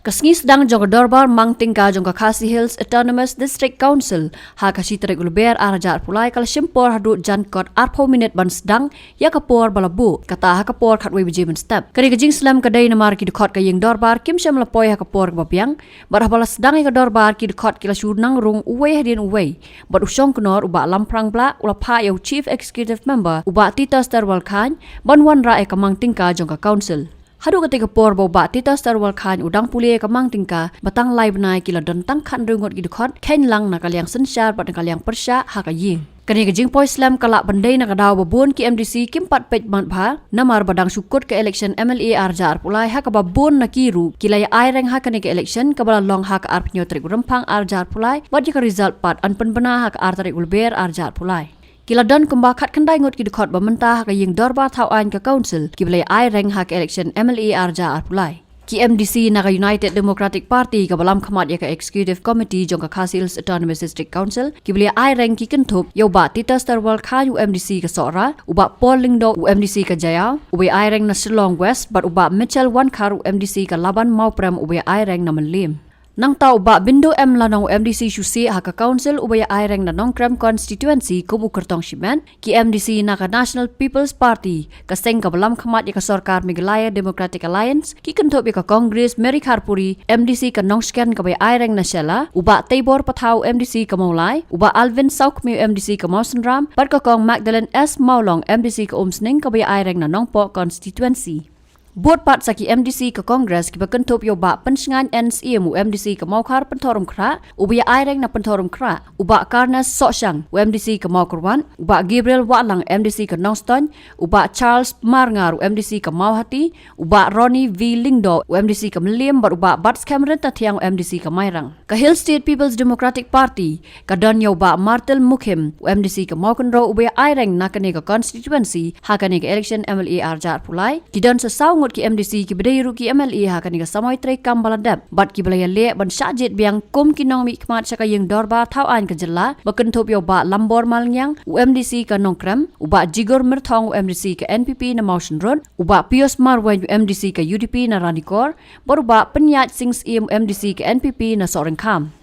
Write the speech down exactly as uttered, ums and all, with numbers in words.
Ka sngi sdang jong ka dorbar mang tyngka jong ka Khasi Hills Autonomous District Council ha ka shi tarik u Lber ar hajar arphew lai ka la shim por haduh jan kot arphew minit ban sdang ïa ka por ba la buh, kata ha ka por khatwei baje mynstep. Kane ka jingslem ka dei namar ki dkhot ka ïing dorbar kim shym la poi ha ka por kaba biang, bad haba la sdang ïa ka dorbar ki dkhot ki la shu nang rung uwei hadien uwei. Bad u shongknor u Bah Lamphrang Blah u la phah ïa u Chief Executive Member u Bah Titus Terwal Chyne ban wanrah ïa ka mang tyngka jong ka Council. Haduh katei ka por ba u Bah Titus Terwal Chyne u dang pule ïa ka mang tyngka, ba tang lai bnai ki la don tang khathynriew ngut ki dkhot kheiñ lang na ka liang synshar bad na ka liang pyrshah ha ka ïing. Kane ka jingpoi slem ka lah ban dei na ka daw ba bun ki M D C kim pat peit mat bha, namar ba dang shu kut ka election M L A ar hajar arphew lai ha kaba bun na ki ruh ki la ïa aireng ha kane ka election kaba la long ha ka arphew hynñiew tarik u Rymphang ar hajar arphew lai, bad ïa ka result pat yn pynbna ha ka ar tarik u Lber ar hajar arphew lai. Ki la don kumba khatkhyndai ngut ki dkhot ba mynta ha ka ïing dorbar thaw aiñ ka Council kiba la ïa aireng ha ka election M L A ar hajar arphew lai. Ki M D C na ka United Democratic Party kaba lam khmat ïa ka Executive Committee jong ka Khasi Hills Autonomous District Council kiba la ïa aireng ki kynthup ïa u Bah Titus Terwal Chyne u M D C ka Sohra, u Bah Paul Lyngdoh u M D C ka Jaïaw uba ïa aireng na Shillong West, bad u Bah Mitchell Wankhar u M D C ka Laban Mawprem uba ïa aireng na Mylliem. Nangta u Bah Bindu M Lanong u M D C Shusieh ha ka Council uba ïa aireng na Nongkrem Constituency kum u kyrtong shimet. Ki M D C na ka National People's Party, ka seng kaba lam khmat ïa ka sorkar Meghalaya Democratic Alliance, ki kynthup ïa ka Congress Mary Kharpuri, M D C ka Nongshken kaba ïa aireng na Shella, u Bah Teibor Pathaw M D C ka Mawlai, u Bah Alvin Sawkmie M D C ka Mawsynram, bad ka Kong Magdalene S Mawlong M D C ka Umsning kaba ïa aireng na Nongpoh Constituency. Bud pat sa ki M D C ka Congress kiba kynthup ïa u Bah Pynshngain N Syiem u M D C ka Mawkhar Pynthorumkhrah uba ïa aireng na Pynthorumkhrah, u Bah Carnes Sohshang u M D C ka Mawkyrwat, u Bah Gabriel Wahlang M D C ka Nongstoiñ, u Bah Charles Marngar u M D C ka Mawhati, u Bah Ronnie V Lyngdoh u M D C ka Mylliem, bad u Bah Batskhem Ryntathiang u M D C ka Mairang. Ka Hill State People's Democratic Party ka don ïa u Bah Martil Mukhim u M D C ka Mawkynrew uba ïa aireng na kane ka constituency ha kane ka election M L A ar hajar arphew lai. Ki don sa saw ngut ki M D C kiba dei ruh ki M L A ha kane ka samoi treikam ba la dep, bad kiba la ïaleh ban shah jied biang kum ki nongmihkhmat sha ka ïing dorbar thaw aiñ ka jylla, ba kynthup ïa u Bah Lambor Malngiang u M D C ka Nongkrem, u Bah Jigur Myrthong u M D C ka N P P na Mawshynrut, u Bah Pius Marwein u M D C ka U D P na Ranikor, bad u Bah Pynïaid Sing Syiem u M D C ka N P P na Sohryngkham.